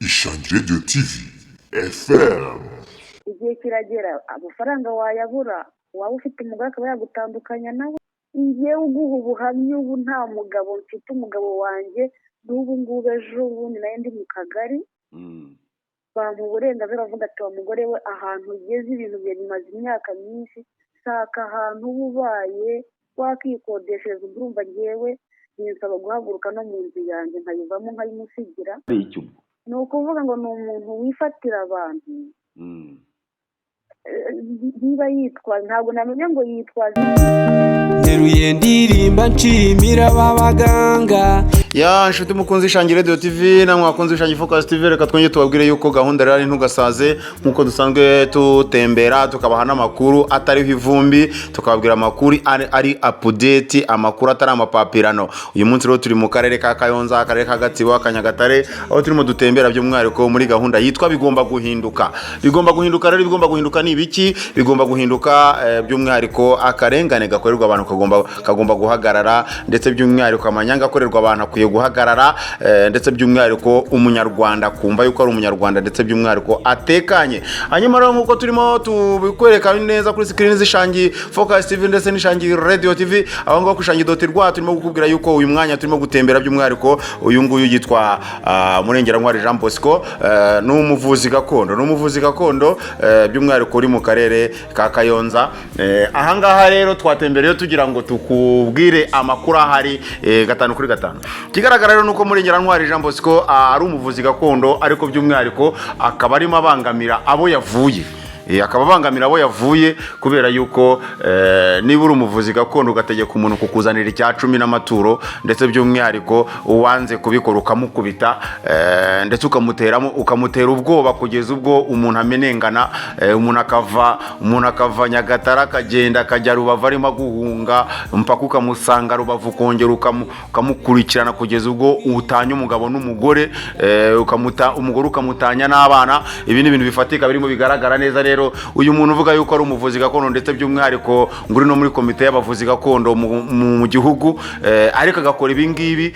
Ishangi Radio TV FM. Igihe kiragera amafaranga wayabura, waba ufite umugore akaba yagutandukanya nawe. Ngewe uguha ubuhamya, ubu nta mugabo mfite. Umugabo wanjye n'ubu ngubu, ejo bundi nayo ndi mu kagari, bampa uburenganzira, bavuga ati: "Wa mugore we, ahantu ugeze ibintu byawe bimaze imyaka myinshi, shaka ahantu uba ubaye wakikodeshereza." Ubwo urumva ngewe binsaba guhaguruka no mu nzu yanjye nkayivamo, nkayimusigira. Ari iki ubwo? Ni ukuvuga ngo ni umuntu wifatira abantu. Niba yitwaza, ntabwo namenya ngo yitwaza. Nteruye ndirimba nshimira aba baganga. Ya nshuti mukunzi Ishangi Radio TV, namwe bakunzi Ishangi Focus TV, reka twongere tubabwire yuko gahunda rero ari ntugasaze, nkuko dusanzwe tutembera tukabaha n'amakuru atariho ivumbi, tukababwira amakuru ari update, amakuru atari amapapirano. Uyu munsi rero turi mu karere ka Kayonza, akarere ka Gatsibo, ka Nyagatare, aho turimo dutembera by'umwihariko muri gahunda yitwa Bigomba Guhinduka. Bigomba guhinduka rero, bigomba guhinduka ni ibiki bigomba guhinduka? By'umwihariko akarengane gakorerwa abantu kagomba guhagarara, ndetse by'umwihariko amanyanga akorerwa abantu akwiye guhagarara, ndetse by'umwihariko umunyarwanda kumva yuko ari umunyarwanda, ndetse by'umwihariko atekanye. Hanyuma rero, nk'uko turimo tubikwereka neza kuri screen z'Ishangi Focus TV ndetse n'Ishangi Radio TV, aho ngaho ku ishangi.rwa, turimo kukubwira yuko uyu mwanya turimo gutembera. By'umwihariko uyu nguyu yitwa Murengerantwari Jean Bosco, ni umuvuzi gakondo, ni umuvuzi gakondo, by'umwihariko uri mu karere ka Kayonza. Ahangaha rero twatembereye tugira ngo tukubwire amakuru ahari, gatanu kuri gatanu. Ikigaragara rero ni uko Murengerantwari Jean Bosco ari umuvuzi gakondo, ariko by'umwihariko akaba arimo abangamira abo yavuye. Akaba abangamira abo yavuye kubera yuko niba uri umuvuzi gakondo ugategeka umuntu kukuzanira icya cumi n'amaturo, ndetse by'umwihariko uwanze kubikora ukamukubita, ndetse ukamuteramo, ukamutera ubwoba kugeza ubwo umuntu amenengana, umuntu akava Nyagatare akagenda akajya Rubavu arimo aguhunga, mpaka ukamusanga Rubavu, ukongera ukamukurikirana kugeza ubwo utanya umugabo n'umugore, ukamuta umugore, ukamutanya n'abana. Ibi ni ibintu bifatika birimo bigaragara neza. Rero uyu muntu uvuga yuko ari umuvuzi gakondo, ndetse by'umwihariko ngo uri no muri komite y'abavuzi gakondo mu gihugu, ariko agakora ibi ngibi,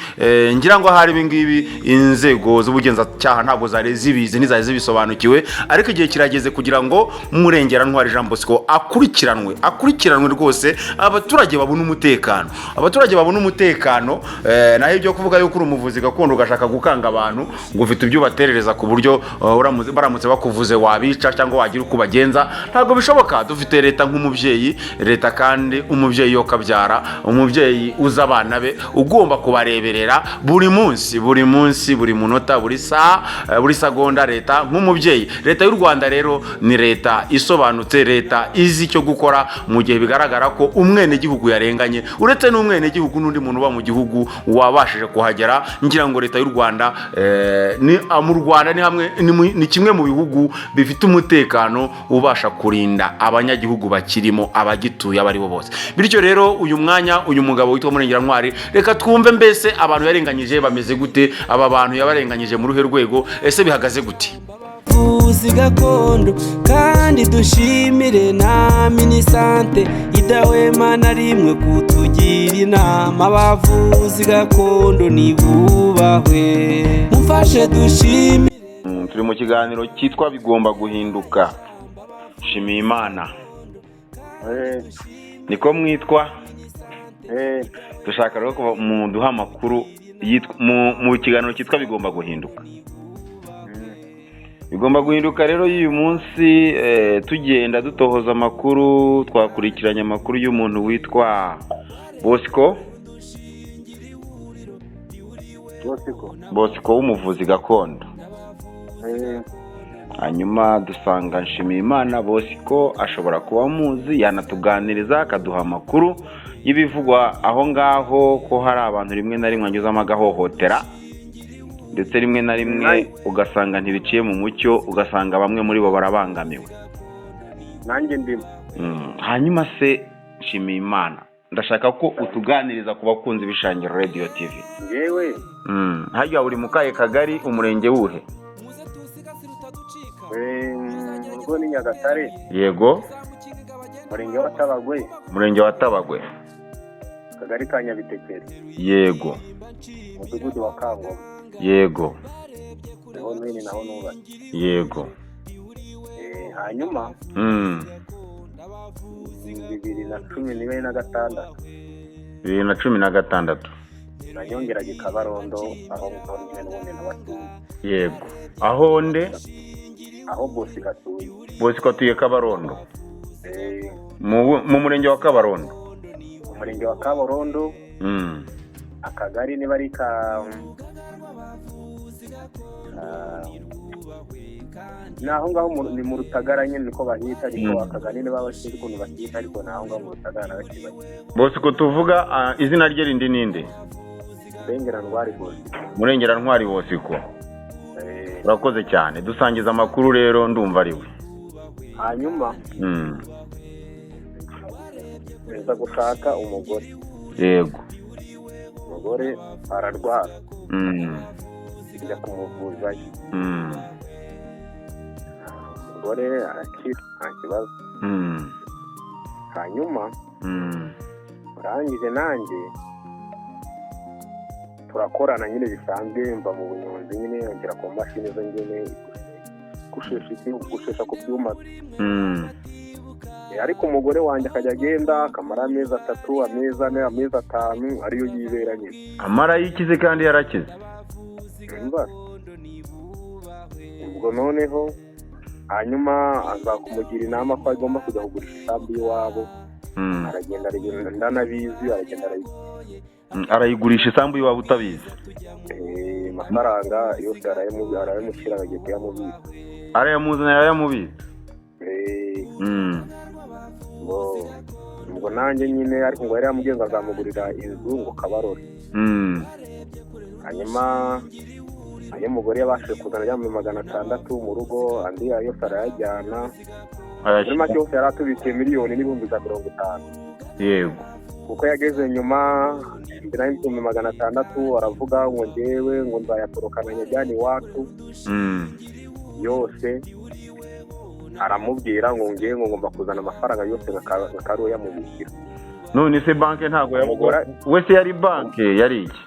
ngira ngo ahari ibi ngibi inzego z'ubugenzacyaha ntabwo zari zibizi, ntizari zibisobanukiwe. Ariko igihe kirageze kugira ngo Murengerantwari Jean Bosco akurikiranwe, akurikiranwe rwose, abaturage babone umutekano, abaturage babone umutekano. Naho ibyo kuvuga yuko uri umuvuzi gakondo ugashaka gukanga abantu ngo ufite ibyo ubaterereza ku buryo baramutse bakuvuze wabica cyangwa wagira uko ubagenza, ntabwo bishoboka. Dufite leta nk'umubyeyi, leta kandi umubyeyi yo kabyara, umubyeyi uzi abana be, ugomba kubareberera buri munsi, buri munsi, buri munota, buri saha, buri segonda. Leta nk'umubyeyi, leta y'u Rwanda rero ni leta isobanutse, leta izi icyo gukora mu gihe bigaragara ko umwenegihugu yarenganye, uretse n'umwenegihugu n'undi muntu uba mu gihugu wabashije kuhagera. Ngira ngo leta y'u Rwanda, mu Rwanda ni hamwe ni kimwe mu bihugu bifite umutekano, ubasha kurinda abanyagihugu bakirimo, abagituye, abo ari bo bose. Bityo rero uyu mwanya uyu mugabo witwa Murengerantwari, reka twumve mbese abantu yarenganyije bameze gute, aba bantu yabarenganyije mu ruhe rwego, ese bihagaze gute? Buvuzi gakondo, kandi dushimire na MINISANTE idahwema na rimwe kutugira inama. Abavuzi gakondo nibubahwe, mufashe dushimire. Turi mu kiganiro cyitwa Bigomba Guhinduka. Nshimiyimana niko mwitwa? Eh. Dushaka rero kuva mu duha amakuru mu kiganiro cyitwa Bigomba Guhinduka. Bigomba Guhinduka rero y'uyu munsi, tugenda dutohoza amakuru, twakurikiranye amakuru y'umuntu witwa Bosco. Bosco. Bosco w'umuvuzi gakondo. Hanyuma dusanga Nshimiyimana Bosco ashobora kuba amuzi, yanatuganiriza akaduha amakuru y'ibivugwa aho ngaho, ko hari abantu rimwe na rimwe anyuzamo agahohotera, ndetse rimwe na rimwe ugasanga ntibiciye mu mucyo, ugasanga bamwe muri bo barabangamiwe. Nanjye ndimo. Hanyuma se Nshimiyimana, ndashaka ko utuganiriza ku bakunzi b'Ishangi Radio TV. Njyewe Harya uri mu kahe kagari, umurenge wuhe? Mu rugo ni Nyagatare. Yego. Umurenge wa Tabagwe. Umurenge wa Tabagwe. Akagari ka Nyabitekeri. Yego. Umudugudu wa Kangoma. Yego. Niho ntuye, naho nubatse. Yego. Hanyuma 2016. 2016. Nanyongeraga i Kabarondo, aho ngaho nyine n'ubundi nabatuye. Yego, aho nde? Aho Bosco atuye. Bosco atuye Kabarondo? Mu murenge wa Kabarondo. Umurenge wa Kabarondo. Akagari niba ari ka ni aho ngaho, ni mu Rutagara nyine niko bahita, ariko akagari niba bashinzwe ukuntu bakita, ariko ni aho ngaho mu Rutagara nabakibagiwe. Bosco tuvuga, izina rye rindi ninde? Murengerantwari Bosco. Murengerantwari Bosco. Urakoze cyane, dusangiza amakuru rero, ndumva ari we. Hanyuma nza gushaka umugore. Yego. Umugore ararwara. Njya kumuvuzayo. Umugore arakira nta kibazo. Hanyuma urangije nanjye turakorana nyine bisanzwe, mva mu bunyonzi nyine ngera ku mashini zo nyine gushesha ku byuma. Ariko umugore wanjye akajya agenda akamara amezi 3, amezi 4, amezi 5 ariyo yibera nyine. Amara yikize kandi yarakize. Ubwo noneho hanyuma aza kumugira inama ko agomba kujya kugurisha isambu y'iwabo. Aragenda ndanabizi, aragenda arayigurisha isambu y'iwabo utabizi. Amafaranga yose arayamushyira, agiye kuyamubika. Arayamuzanira arayamubika. Ubwo nanjye nyine ariko ngo yari yamubwiye ngo azamugurira inzu ngo Kabarore. Hanyuma ayo mugore yabashije kuzana ajya muri 600 mu rugo, andi yose arayajyana. Muri make yose yari atubikiye 1,050,000. Yego. Kuko yageze nyuma 600,000 aravuga ngo ngewe ngo nzayatorokana nyajyane iwacu. Yose aramubwira ngo ngewe ngo ngomba kuzana amafaranga yose nka yamubikira. None se banke ntago yabugora? Wese yari banke yari iki?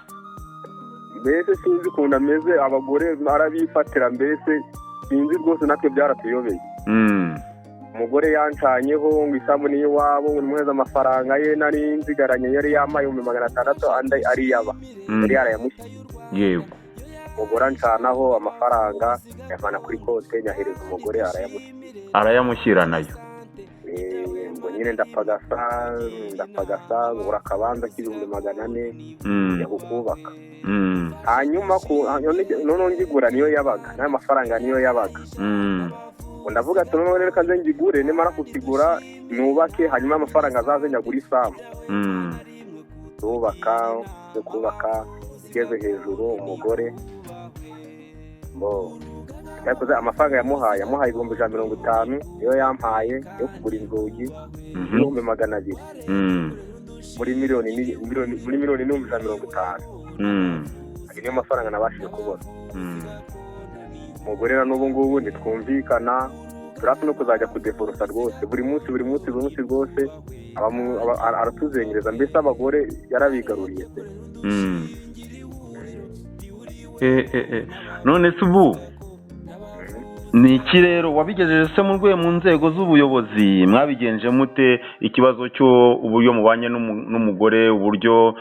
Mbese sinzi ukuntu ameze, abagore arabifatira, mbese sinzi rwose, natwe byaratuyobeye. Umugore yancanyeho ngo isambu niyo iwabo, ngo nimuheze amafaranga ye nari nzigaranye, yari yamaye 600,000 andi ariyaba yari yarayamushyize. Yego. Umugore ancanaho amafaranga yavana kuri konte nyahereza umugore arayamushyira. Arayamushyira nayo. Ngo nyine ndapagasa ngura akabanza k'400,000 njya kukubaka. Hanyuma noneho ngigura niyo yabaga, n'ayo mafaranga niyo yabaga. Ngo ndavuga ati noneho reka nze ngigure, nimara kukigura nubake, hanyuma amafaranga azaze nyagura isambu. Ndubaka, nze kubaka, ngeze hejuru umugore yakoze amafaranga yamuhaye 150,000 niyo yampaye yo kugura inzugi, 200,000 muri miliyoni 1,150,000. Ayo niyo mafaranga nabashije kubona. Umugore na n'ubu ngubu ntitwumvikana, turi no kuzajya kudevorosa rwose, buri munsi rwose aratuzengereza, mbese abagore yarabigaruriye se. None se ubu ni iki rero wabigejeje se mu rwego mu nzego z'ubuyobozi? Mwabigenje mute ikibazo cyo uburyo mubanye n'umugore, uburyo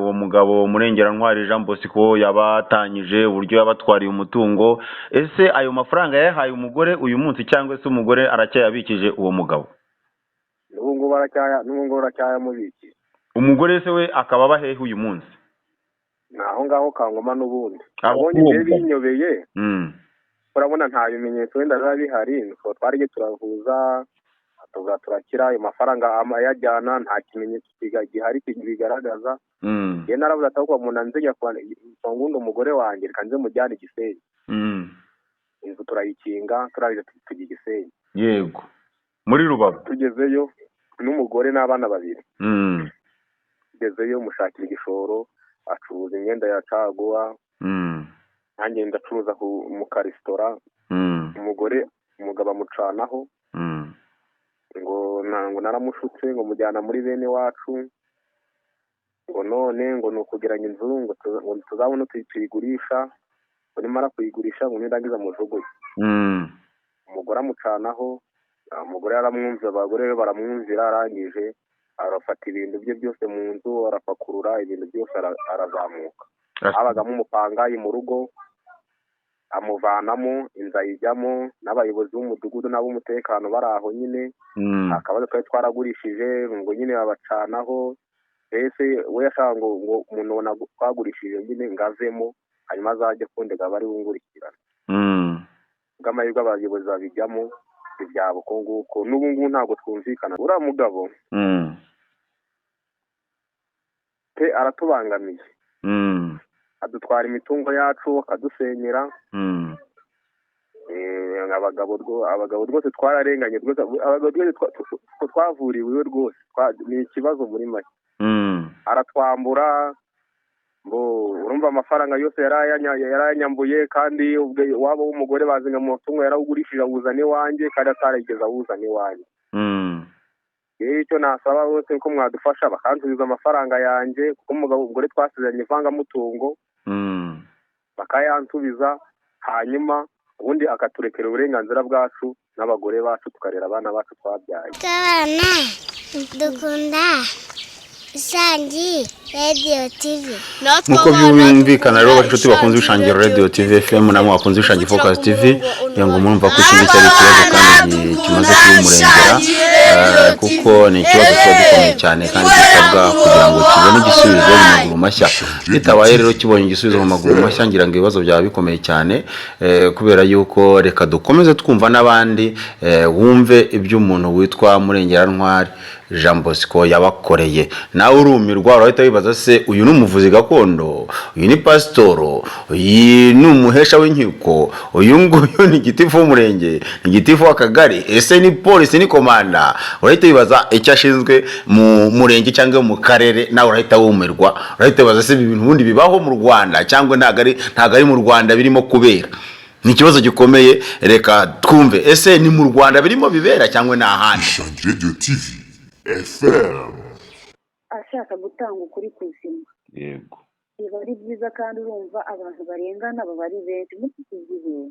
uwo mugabo Murengerantwari Jean Bosco yabatanyije, uburyo yabatwariye umutungo? Ese ayo mafaranga yayahaye umugore uyu munsi, cyangwa se umugore aracyayabikije uwo mugabo? N'ubu ngubu aracyayamubikiye. Umugore se we akaba aba hehe uyu munsi? Ni aho ngaho Kangoma n'ubundi. Abonye ibyo binyobeye. Urabona nta bimenyetso wenda biba bihari, twari turavuza turakira, ayo mafaranga ayajyana nta kimenyetso gihari kibigaragaza. Njye naravuze ati ahubwo umuntu anzijya ngundi umugore wanjye reka nze mujyane i Gisenyi. Inzu turayikinga, turangije tujya i Gisenyi. Yego. Muri Rubavu. Tugezeyo n'umugore n'abana 2. Tugezeyo mushakira igishoro, acuruza imyenda ya caguwa. Nanjye ndacuruza mu karesitora. Umugore umugabo amucanaho. Ngo naramushutse ngo mujyana muri bene wacu, ngo none ngo ni ukugeranya inzu ngo tuzabone tuyigurisha, Nimara kuyigurisha ngo nirangiza mujugunye. Umugore amucanaho, umugore yaramwumvira, abagore be baramwumvira, arangije arafata ibintu bye byose mu nzu, arapakurura ibintu byose, arazamuka. Habagamo umupangayi mu rugo, amuvanamo, inzu ayijyamo, n'abayobozi b'umudugudu n'ab'umutekano bari aho nyine. Akabazo twari twaragurishije ngo nyine babacanaho, mbese we yashaka ngo umuntu twagurishije nyine ngo avemo, hanyuma azajye kundega bari bungurikirana. Bw'amahirwe abayobozi babijyamo ibyabo uko nguko. N'ubu ngubu ntabwo twumvikana. Uriya mugabo pe aratubangamiye, adutwara imitungo yacu, akadusenyera. Abagabo rwose twararenganye, abagabo rwose twavuriwe iwe rwose, ni ikibazo muri make. Aratwambura, urumva amafaranga yose yarayanyambuye, kandi waba w'umugore bazinga mu matungo yarawugurishije awuzana iwanjye, kandi atarigeze awuzana iwanjye. Rero icyo nasaba bose ko mwadufasha bakansubiza amafaranga yanjye, kuko umugore twasezeranye ivangamutungo, bakayansubiza, hanyuma ubundi akaturekera uburenganzira bwacu n'abagore bacu, tukarera abana bacu twabyaye. Abana dukunda Isangi Radio TV. Nkuko byumvikana rero, inshuti bakunze Ishangi Radio TV FM namwe bakunze Ishangi Focus TV, kugira ngo murumva ko iki ngiki ari ikibazo kandi kimaze kuba umurengera, kuko ni ikibazo kiba gikomeye cyane kandi gisabwa kugira ngo kibone igisubizo mu maguru mashya. Bitabaye rero kibonye igisubizo mu maguru mashya, ngira ngo ibibazo byaba bikomeye cyane, kubera yuko reka dukomeze twumva n'abandi, wumve iby'umuntu witwa Murengerantwari Jean Bosco yabakoreye. Nawe urumirwa, urahita wibaza se uyu ni umuvuzi gakondo, uyu ni pasitoro, uyu ni umuhesha w'inkiko, uyu nguyu ni gitifu w'umurenge, ni gitifu w'akagari, ese ni polisi, ni komanda? Urahita wibaza icyo ashinzwe mu murenge cyangwa mu karere. Nawe urahita wumirwa, urahita wibaza se ibi bintu ubundi bibaho mu Rwanda cyangwa ntabwo ari mu Rwanda birimo kubera. Ni ikibazo gikomeye, reka twumve ese ni mu Rwanda birimo bibera cyangwa ni ahandi. Ishangi Radio TV FM. Ashaka gutanga ukuri kuzima. Yego. Biba ari byiza, kandi urumva abantu barengana baba ari benshi muri iki gihe.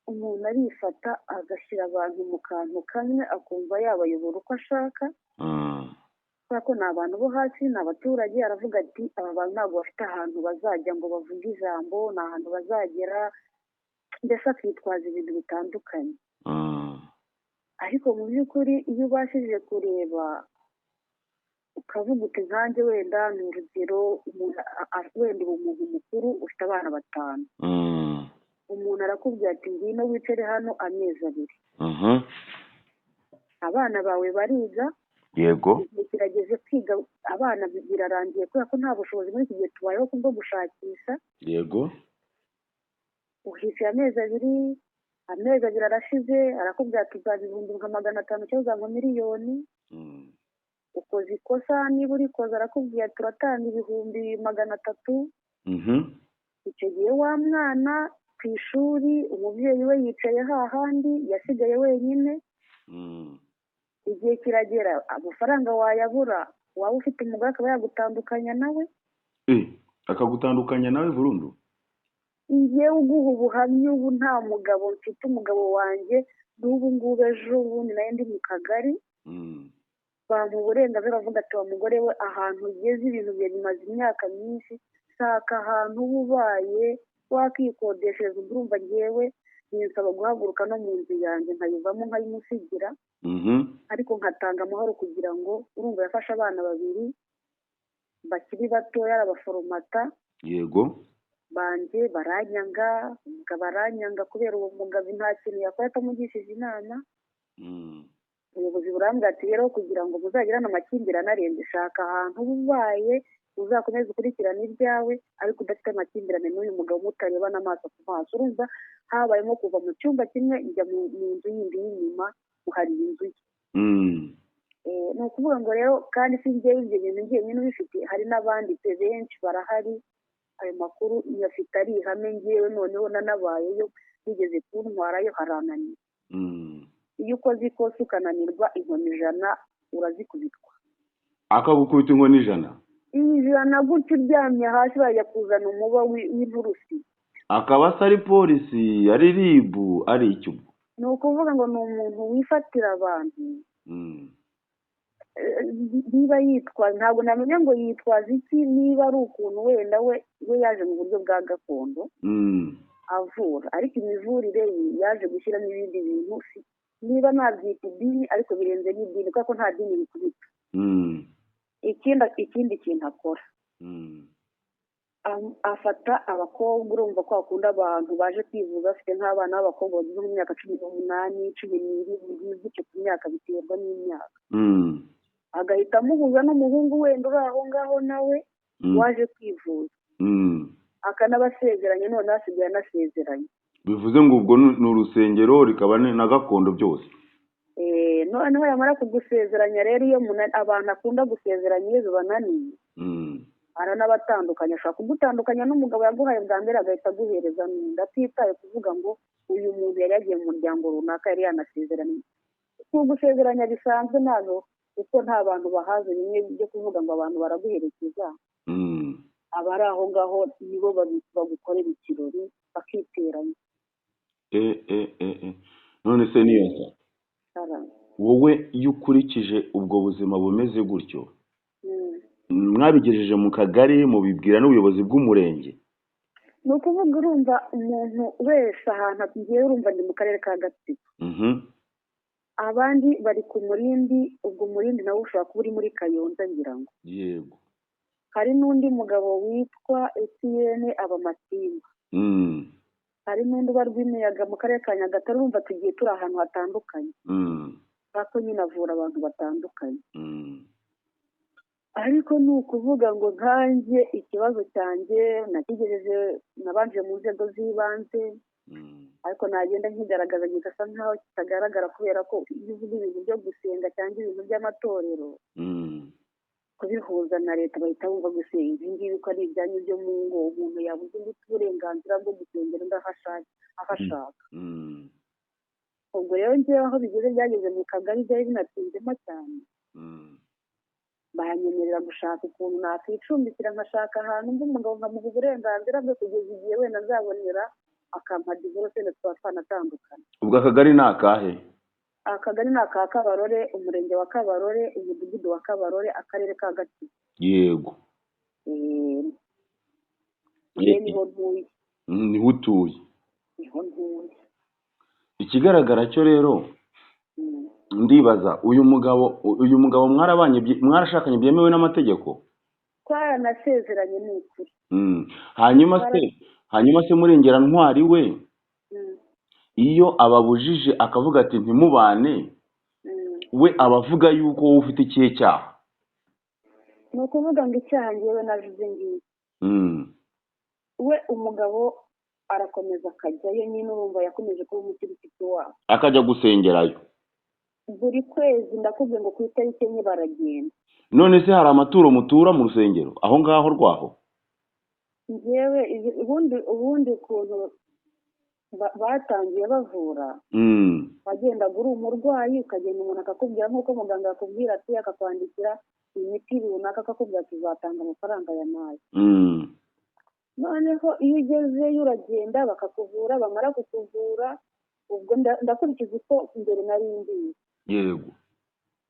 Umuntu arifata agashyira abantu mu kantu kamwe, akumva yabayobora uko ashaka, kubera ko ni abantu bo hasi, ni abaturage. Aravuga ati aba bantu ntabwo bafite ahantu bazajya ngo bavuge ijambo, ni ahantu bazagera, mbese akitwaza ibintu bitandukanye. Ariko mu by'ukuri iyo ubashije kureba ukavuga uti nkanjye wenda ni urugero, umuntu wenda uba umuntu mukuru ufite abana 5, umuntu arakubwira ati ngwino wicare hano amezi 2, abana bawe bariga. Yego. Igihe kirageze kwiga abana birarangiye, kubera ko nta bushobozi muri iki gihe tubayeho kubwo gushakisha. Yego. Uhishyuye amezi 2, amezi 2 arashize, arakubwira ati uzaba 500,000 cyangwa uzaba 1,000,000. Ukoze ikosa, niba urikoze arakubwira ati uratanga 300,000. Icyo gihe wa mwana ku ishuri, umubyeyi we yicaye hahandi, yasigaye wenyine. Igihe kiragera amafaranga wayabura, waba ufite umugore akaba yagutandukanya nawe. Akagutandukanya nawe burundu? Njyewe uguha ubuhamya ubu nta mugabo mfite, umugabo wanjye n'ubu ngubu ejo bundi nayo ndi mu kagari, bampa uburenganzira, bavuga ati wa mugore we ahantu ugeze ibintu byawe bimaze imyaka myinshi, shaka ahantu uba ubaye wakikodeshereza. Urumva njyewe binsaba guhaguruka no mu nzu yanjye nkayivamo nkayimusigira, ariko nkatanga amahoro kugira ngo, urumva yafashe abana 2 bakiri batoya arabaforomata. Yego. Banjye baranyanga, umugabo aranyanga kubera uwo mugabo nta kintu yakora atamugishije inama. Ubuyobozi burambwira ati rero kugira ngo muzagirane amakimbirane arenze, shaka ahantu uba ubaye uzakomeze ukurikirane ibyawe, ariko udafite amakimbirane n'uyu mugabo mutarebana amaso ku maso. Urumva habayemo kuva mu cyumba kimwe njya mu nzu yindi y'inyuma, muharira inzu ye. Ni ukuvuga ngo rero kandi si njyewe ibyo bintu njyenyine ubifite, hari n'abandi pe benshi barahari. Ayo makuru nyafite ari ihame, ngewe noneho nanabayeyo, bigeze kuntwarayo harananira. Iyo ukoze ikosa ukananirwa, inkoni 100 urazikubitwa. Akagukubita inkoni 100? 100 gutyo uryamye hasi bajya kuzana umuba w'inturusi. Akaba se ari polisi, ari RIB, ari iki ubwo? Ni ukuvuga ngo ni umuntu wifatira abantu. Niba yitwaza, ntabwo namenya ngo yitwaza iki, niba ari ukuntu wenda we yaje mu buryo bwa gakondo avura, ariko imivurire ye yaje gushyiramo ibindi bintu, niba nabyita idini ariko birenze n'idini kuko nta dini bikubita. Ikindi kintu akora, afata abakobwa, urumva ko akunda abantu baje kwivuza bafite nk'abana b'abakobwa bageze mu myaka 18, 17 gutyo, ku myaka biterwa n'imyaka, agahita amuhuza n'umuhungu wenda uri aho ngaho nawe waje kwivuza, akanabasezeranya, noneho asigaye anasezeranye. Bivuze ngo ubwo ni urusengero rikaba na gakondo byose. Noneho yamara kugusezeranya rero, iyo abantu akunda gusezeranya iyo bibananiye, aranabatandukanya. Ashobora kugutandukanya n'umugabo yaguhaye bwa mbere, agahita aguhereza n'undi, atitaye kuvuga ngo uyu muntu yari yagiye mu muryango runaka, yari yanasezeranye. Gusezeranya bisanzwe ntabwo, kuko nta bantu bahazi bimwe byo kuvuga ngo abantu baraguherekeza, abari aho ngaho nibo bagukorera ikirori bakiteranya. None se niyo wowe iyo ukurikije ubwo buzima bumeze gutyo, mwabigejeje mu kagari, mubibwira n'ubuyobozi bw'umurenge? Ni ukuvuga urumva umuntu wese ahantu ngiye, urumva ndi mu karere ka Gatsibo, abandi bari ku Murindi, ubwo Murindi nawe ushobora kuba uri muri Kayonza ngira ngo. Yego. Hari n'undi mugabo witwa Etienne Abamatimba, hari n'undi uba Rwimiyaga mu karere ka Nyagatare. Urumva tugiye turi ahantu hatandukanye, ariko nyine avura abantu batandukanye. Ariko ni ukuvuga ngo nkanjye ikibazo cyanjye nakigejeje, nabanje mu nzego z'ibanze, ariko nagenda nkigaragaza gigasa nkaho kitagaragara, kubera ko iyo uvuga ibintu byo gusenga cyangwa ibintu by'amatorero, kubihuza na leta bahita bumva gusenga ibi ngibi ko ari ibyanyu byo mu ngo, umuntu yabuze uburenganzira bwo gusengera undi aho ashaka. Ubwo rero ngewe aho bigeze, byageze mu kagari, byari binatinzemo cyane, banyemerera gushaka ukuntu nakwicumbikira, nkashaka ahantu undi mugabo nkamuha uburenganzira bwe kugeza igihe wenda nzabonera akampa divorce, wenda tukaba twanatandukana. Ubwo akagari ni akahe? Akagari ni aka Kabarore, umurenge wa Kabarore, umudugudu wa Kabarore, akarere ka Gatsibo. Yego. Niho ntuye. Niho utuye. Niho ntuye. Ikigaragara cyo rero, ndibaza uyu mugabo mwarabanye, mwarashakanye byemewe n'amategeko? Twaranasezeranye ni ukuri. Hanyuma se Murengerantwari we, iyo ababujije akavuga ati ntimubane, we abavuga yuko wowe ufite ikihe cyaha? Ni ukuvuga ngo icyaha ngewe navuze ngiye, we umugabo arakomeza akajyayo nyine, urumva yakomeje kuba umukirisitu wabo, akajya gusengerayo buri kwezi. Ndakubwiye ngo ku itariki 4 baragenda. None se hari amaturo mutura mu rusengero aho ngaho rwaho? Ngewe ubundi ukuntu batangiye bavura, wagendaga uri umurwayi, ukagenda umuntu akakubwira nk'uko muganga akubwira ati, akakwandikira imiti runaka, akakubwira ati uzatanga amafaranga ya nayo. Noneho iyo ugezeyo uragenda bakakuvura, bamara kukuvura, ubwo ndakurikiza uko mbere nari ngiye. Yego.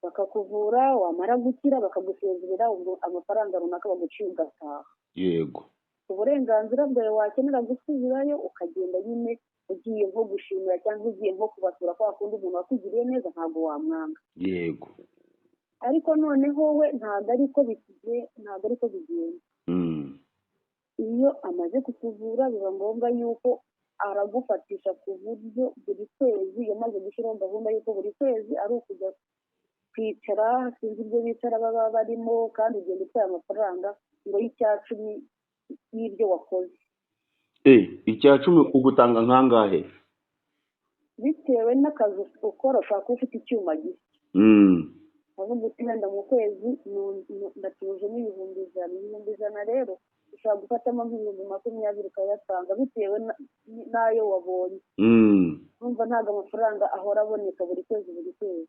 Bakakuvura, wamara gukira bakagusezerera, ubwo amafaranga runaka baguciye ugataha. Yego. Uburenganzira bwawe wakenera gusubirayo ukagenda nyine ugiye nko gushimira cyangwa ugiye nko kubasura, kwa kundi umuntu wakugiriye neza ntabwo wamwanga. Yego. Ariko noneho we ntabwo ariko bigenda. Iyo amaze kukuvura biba ngombwa yuko aragufatisha ku buryo buri kwezi, yamaze gushyiraho gahunda yuko buri kwezi ari ukujya kwicara, sinzi ibyo bicara baba barimo, kandi ugenda utwaye amafaranga ngo y'icya10 y'ibyo wakoze. 10 ugutanga nkangahe? Bitewe n'akazi ukora, ushobora kuba ufite icyuma gishya, avuga uti wenda mu kwezi ndatujemo 100,000, 100,000 rero ushobora gufatamo nk'20,000 ukayatanga bitewe n'ayo wabonye. Urumva ntabwo amafaranga ahora aboneka buri kwezi buri kwezi.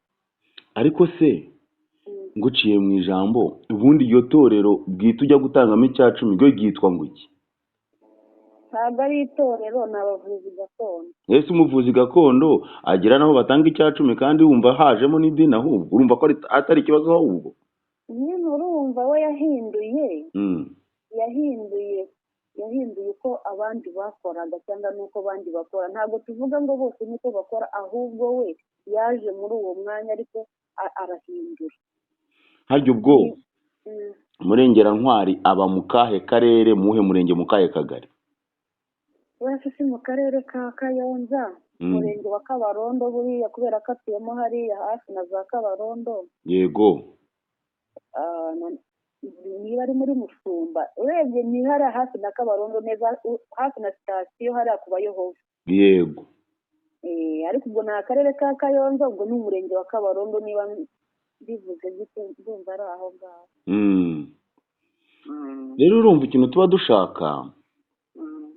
Ariko se Nguciye mu ijambo, ubundi iryo torero bwite ujya gutangamo 10 ryo ryitwa ngo iki? Ntabwo ari itorero, ni abavuzi gakondo. Ese umuvuzi gakondo agira naho batanga 10 kandi wumva hajemo n'idini? Ahubwo urumva ko atari ikibazo ahubwo Nyine urumva we yahinduye, yahinduye uko abandi bakoraga cyangwa n'uko abandi bakora. Ntabwo tuvuga ngo bose niko bakora, ahubwo we yaje muri uwo mwanya ariko arahindura. Harya ubwo Murengerantwari aba mu kahe karere, muhe murenge, mu kahe kagari? Wese si mu karere ka Kayonza, umurenge wa Kabarondo, buriya kubera ko atuyemo hariya hafi na za Kabarondo. Yego. Niba ari muri Musumba, urebye ni hariya hafi na Kabarondo neza, hafi na sitasiyo hariya ku Bayehova. Yego. Ariko ubwo ni akarere ka Kayonza, ubwo ni umurenge wa Kabarondo, niba bivuze gutyo ndumva ari aho ngaho. Rero urumva ikintu tuba dushaka,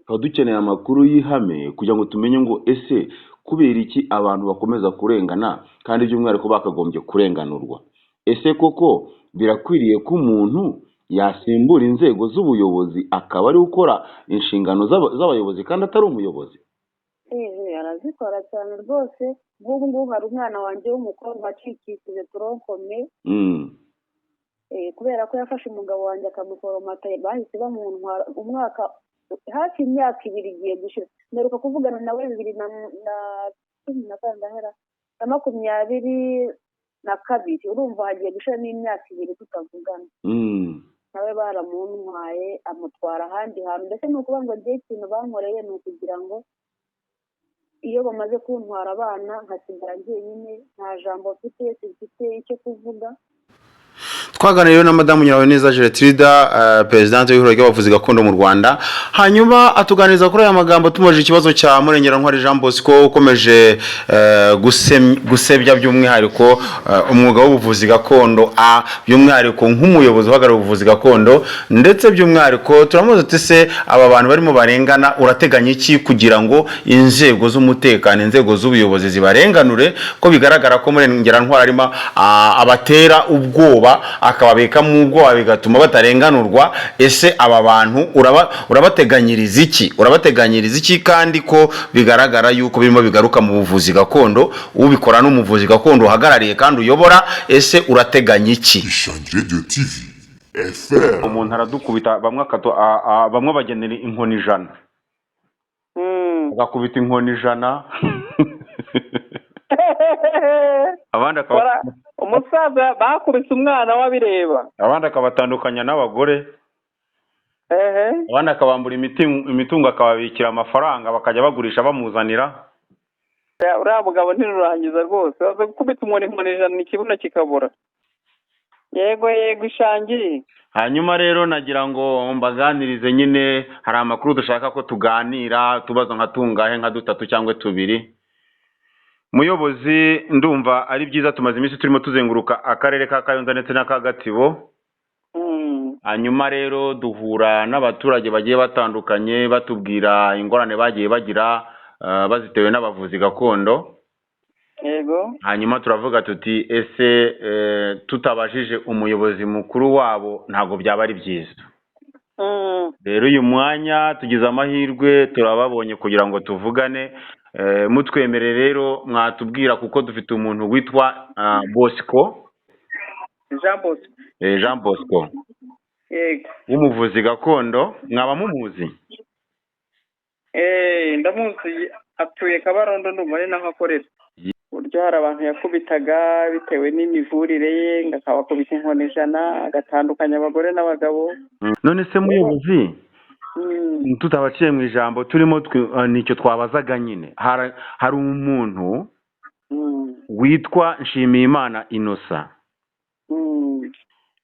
tuba dukeneye amakuru y'ihame kugira ngo tumenye ngo ese kubera iki abantu bakomeza kurengana kandi by'umwihariko bakagombye kurenganurwa. Ese koko birakwiriye ko umuntu yasimbura inzego z'ubuyobozi akaba ari gukora inshingano z'abayobozi kandi atari umuyobozi? Arazikora cyane rwose. Nk'ubu ngubu hari umwana wanjye w'umukobwa wacikishije toronkome, kubera ko yafashe umugabo wanjye akamuforomata, bahise bamuntwara umwaka hafi imyaka 2 igiye gushira. Mperuka kuvugana nawe 2012 na 2022, urumva hagiye gushiramo imyaka 2 tutavugana. Nawe baramuntwaye amutwara ahandi hantu. Mbese ni ukuvuga ngo ngiye ikintu bankoreye ni ukugira ngo iyo bamaze kuntwara abana nkasigara njyenyine, nta jambo mfite, simfite icyo kuvuga. Twaganiriye na Madamu Nyirahaboneza Gertrude, Presidente w'Ihuriro ry'Abavuzi Gakondo mu Rwanda, hanyuma atuganiriza kuri aya magambo. Tumubajije ikibazo cya Murengerantwari Jean Bosco ukomeje gusebya by'umwihariko umwuga w'ubuvuzi gakondo, by'umwihariko nk'umuyobozi uhagarariye ubuvuzi gakondo, ndetse by'umwihariko turamubaza tuti se aba bantu barimo barengana urateganya iki kugira ngo inzego z'umutekano, inzego z'ubuyobozi zibarenganure, ko bigaragara ko Murengerantwari arimo abatera ubwoba, akababikamo ubwoba bigatuma batarenganurwa. Ese aba bantu urabateganyiriza iki? Urabateganyiriza iki kandi ko bigaragara yuko birimo bigaruka mu buvuzi gakondo, ubikora n'umuvuzi gakondo uhagarariye kandi uyobora, ese urateganya iki? Ishangi Radio TV FM. Umuntu aradukubita, bamwe bamwe bagenera inkoni 100, agakubita inkoni 100, abandi umusaza bakubise umwana wabireba, abandi akabatandukanya n'abagore, abandi akabambura imitungo akababikira amafaranga bakajya bagurisha bamuzanira. Uriya mugabo ntirurangiza rwose, baza gukubita umuntu inkoni 100 ikibuno kikabura. Yego yego Ishangi. Hanyuma rero nagira ngo mbaganirize nyine, hari amakuru dushaka ko tuganira, tubazo nka tungahe, nka 3 cyangwa 2. Muyobozi, ndumva ari byiza, tumaze iminsi turimo tuzenguruka akarere ka Kayonza ndetse n'aka Gatsibo. Hanyuma rero duhura n'abaturage bagiye batandukanye batubwira ingorane bagiye bagira bazitewe n'abavuzi gakondo. Yego. Hanyuma turavuga tuti ese tutabajije umuyobozi mukuru wabo ntabwo byaba ari byiza. Rero uyu mwanya tugize amahirwe turababonye kugira ngo tuvugane. Mutwemere rero mwatubwira, kuko dufite umuntu witwa Bosco, Jean Bosco, Jean Bosco. Yego. W'umuvuzi gakondo, mwaba mumuzi? Ndamuzi, atuye Kabarondo, ndumva ari naho akorera. Uburyo hari abantu yakubitaga bitewe n'imivurire ye, ngo akabakubita inkoni 100, agatandukanya abagore n'abagabo. None se muyobozi, tutabaciye mu ijambo, turimo nicyo twabazaga nyine. Hari umuntu witwa Nshimiyimana Innocent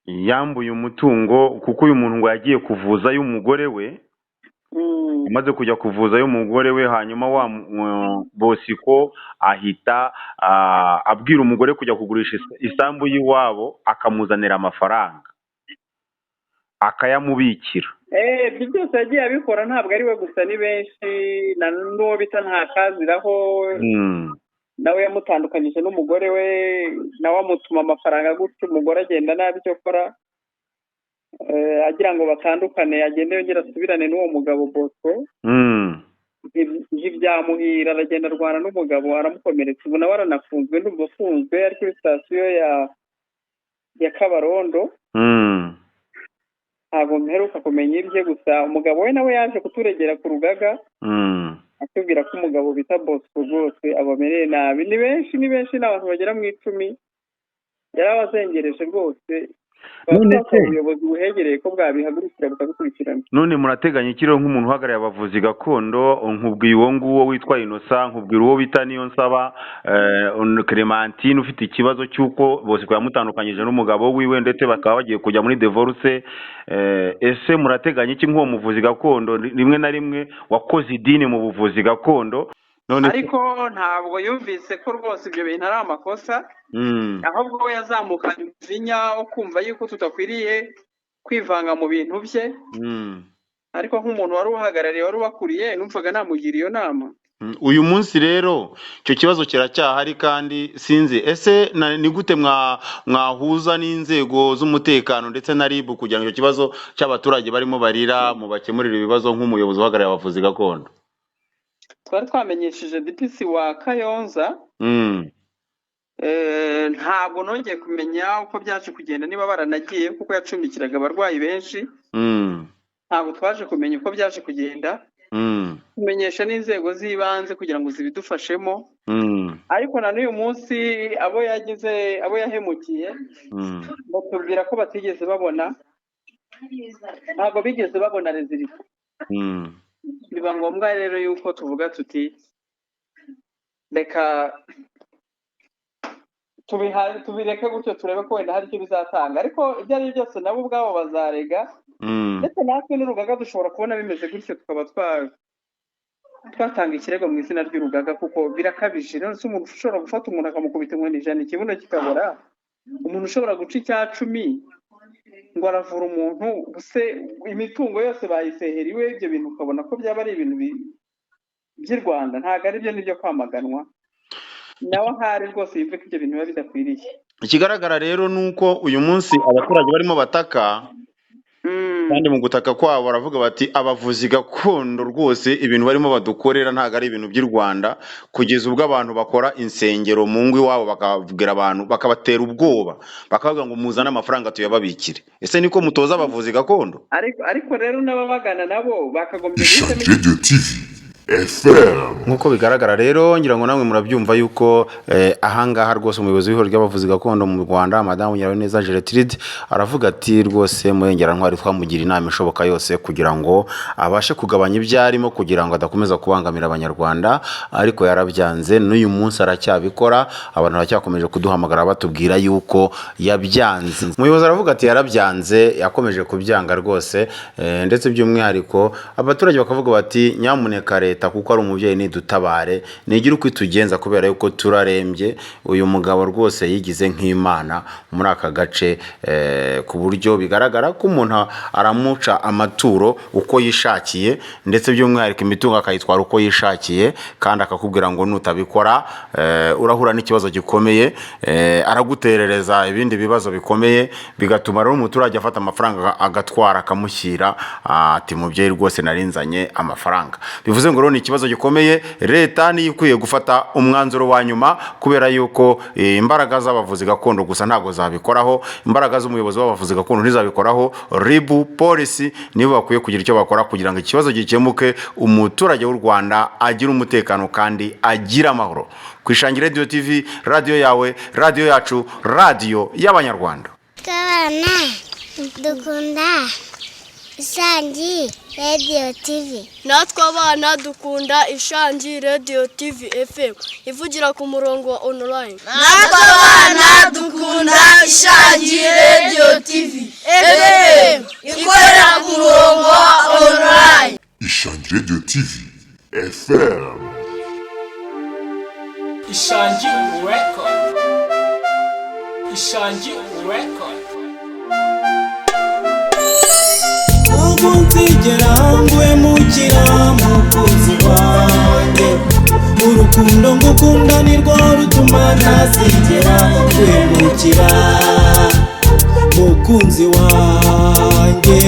yambuye umutungo, kuko uyu muntu ngo yagiye kuvuza y'umugore we, amaze kujya kuvuza y'umugore we, hanyuma wa Bosco ahita abwira umugore kujya kugurisha isambu y'iwabo, akamuzanira amafaranga akayamubikira. Ibyo byose yagiye abikora, ntabwo ari we gusa, ni benshi, na n'uwo bita Ntakaziraho Nawe yamutandukanyije n'umugore we, nawe amutuma amafaranga gutyo, umugore agenda nabi icyo akora, agira ngo batandukane, agende yongere asubirane n'uwo mugabo Bosco. Ntibyamuhira, aragenda arwana n'umugabo aramukomeretsa. Ubu nawe aranafunzwe, ndumva afunzwe ari kuri sitasiyo ya Kabarondo. Ntabwo mperuka kumenya ibye, gusa umugabo we nawe yaje kuturegera ku rugaga, atubwira ko umugabo bita Bosco rwose abamereye nabi. Ni benshi, ni benshi, ni abantu bagera mu 10 yarabazengereje rwose. None se ubuyobozi buhegereye ko bwabihagurukira bukabikurikirana. None murateganya iki rero nk'umuntu uhagarariye abavuzi gakondo? Nkubwiye uwo nguwo witwa Innocent, nkubwira uwo bita Niyonsaba Clementine ufite ikibazo cy'uko Bosco yamutandukanyije n'umugabo wiwe, ndetse bakaba bagiye kujya muri divorce. Ese murateganya iki nk'uwo muvuzi gakondo rimwe na rimwe wakoze idini mu buvuzi gakondo? None ariko ntabwo yumvise ko rwose ibyo bintu ari amakosa, ahubwo we yazamukanye umujinya wo kumva yuko tudakwiriye kwivanga mu bintu bye. Ariko nk'umuntu wari uhagarariye, wari ubakuriye, numvaga namugira iyo nama. Uyu munsi rero icyo kibazo kiracyahari, kandi sinzi ese ni gute mwahuza n'inzego z'umutekano ndetse na RIB kugira ngo icyo kibazo cy'abaturage barimo barira mubakemurire ibibazo nk'umuyobozi uhagarariye abavuzi gakondo? Twari twamenyesheje DPC wa Kayonza. Ntabwo nongeye kumenya uko byaje kugenda, niba baranagiye, kuko yacumbikiraga abarwayi benshi. Ntabwo twaje kumenya uko byaje kugenda. Kumenyesha n'inzego z'ibanze kugira ngo zibidufashemo. Ariko na n'uyu munsi abo yagize, abo yahemukiye, batubwira ko batigeze babona, ntabwo bigeze babona résultat. Biba ngombwa rero yuko tuvuga tuti reka tubireke gutyo, turebe ko wenda hari icyo bizatanga. Ariko ibyo ari byo byose nabo ubwabo bazarega, ndetse natwe n'urugaga dushobora kubona bimeze gutyo tukaba twatanga ikirego mu izina ry'urugaga, kuko birakabije. None se umuntu ushobora gufata umuntu akamukubita inkoni 100 ikibuno kikabora, umuntu ushobora guca 10% ngo aravura umuntu, se imitungo yose bayisehera iwe, ibyo bintu ukabona ko byaba ari ibintu by'i Rwanda, ntabwo ari byo, nibyo kwamaganwa. Nawe ahari rwose yumve ko ibyo bintu biba bidakwiriye. Ikigaragara rero ni uko uyu munsi abaturage barimo bataka, kandi mu gutaka kwabo baravuga bati abavuzi gakondo rwose ibintu barimo badukorera ntabwo ari ibintu by'i Rwanda, kugeza ubwo abantu bakora insengero mu ngo iwabo bakabwira abantu, bakabatera ubwoba, bakavuga ngo muzane amafaranga tuyababikire. Ese niko mutoza abavuzi gakondo? Ariko rero n'ababagana nabo bakagombye guhitamo. Radio TV FM. Nk'uko bigaragara rero, ngira ngo namwe murabyumva yuko ahangaha rwose umuyobozi w'ihuriro ry'abavuzi gakondo mu Rwanda, Madamu Nyirabaneza Gertrude, aravuga ati rwose Murengerantwari twamugira inama ishoboka yose kugira ngo abashe kugabanya ibyo arimo, kugira ngo adakomeza kubangamira Abanyarwanda, ariko yarabyanze, n'uyu munsi aracyabikora. Abantu baracyakomeje kuduhamagara batubwira yuko yabyanze. Umuyobozi aravuga ati yarabyanze, yakomeje kubyanga rwose, ndetse by'umwihariko abaturage bakavuga bati nyamuneka leta, kuko ari umubyeyi, nidutabare, nigire uko itugenza kubera yuko turarembye. Uyu mugabo rwose yigize nk'Imana muri aka gace, ku buryo bigaragara ko umuntu aramuca amaturo uko yishakiye, ndetse by'umwihariko imitungo akayitwara uko yishakiye, kandi akakubwira ngo nutabikora urahura n'ikibazo gikomeye, araguterereza ibindi bibazo bikomeye, bigatuma rero umuturage afata amafaranga agatwara akamushyira, ati mubyeyi rwose narinzanye amafaranga. Bivuze ngo rero ni ikibazo gikomeye, leta niyo ikwiye gufata umwanzuro wa nyuma, kubera yuko imbaraga z'abavuzi gakondo gusa ntabwo zabikoraho, imbaraga z'umuyobozi w'abavuzi gakondo ntizabikoraho, RIB, polisi nibo bakwiye kugira icyo bakora kugira ngo ikibazo gikemuke, umuturage w'u Rwanda agire umutekano kandi agire amahoro. Ku Ishangi Radio TV, radio yawe, radio yacu, radio y'Abanyarwanda. Twabana dukunda Isangi Radio TV. Natwe abana dukunda Ishangi Radio TV FM ivugira ku murongo wa online. Natwe abana dukunda Ishangi Radio TV FM ikorera ku murongo wa online. Ishangi Radio TV FM. Ishangi Record. Ishangi Record. Ntabwo nzigera nguhemukira mukunzi wanjye. Urukundo ngukunda nirwo rutuma ntazigera guhemukira, mukunzi wanjye.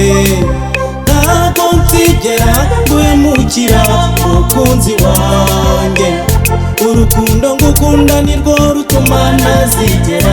Ntabwo nzigera guhemukira, mukunzi wanjye. Urukundo ngukunda nirwo rutuma ntazigera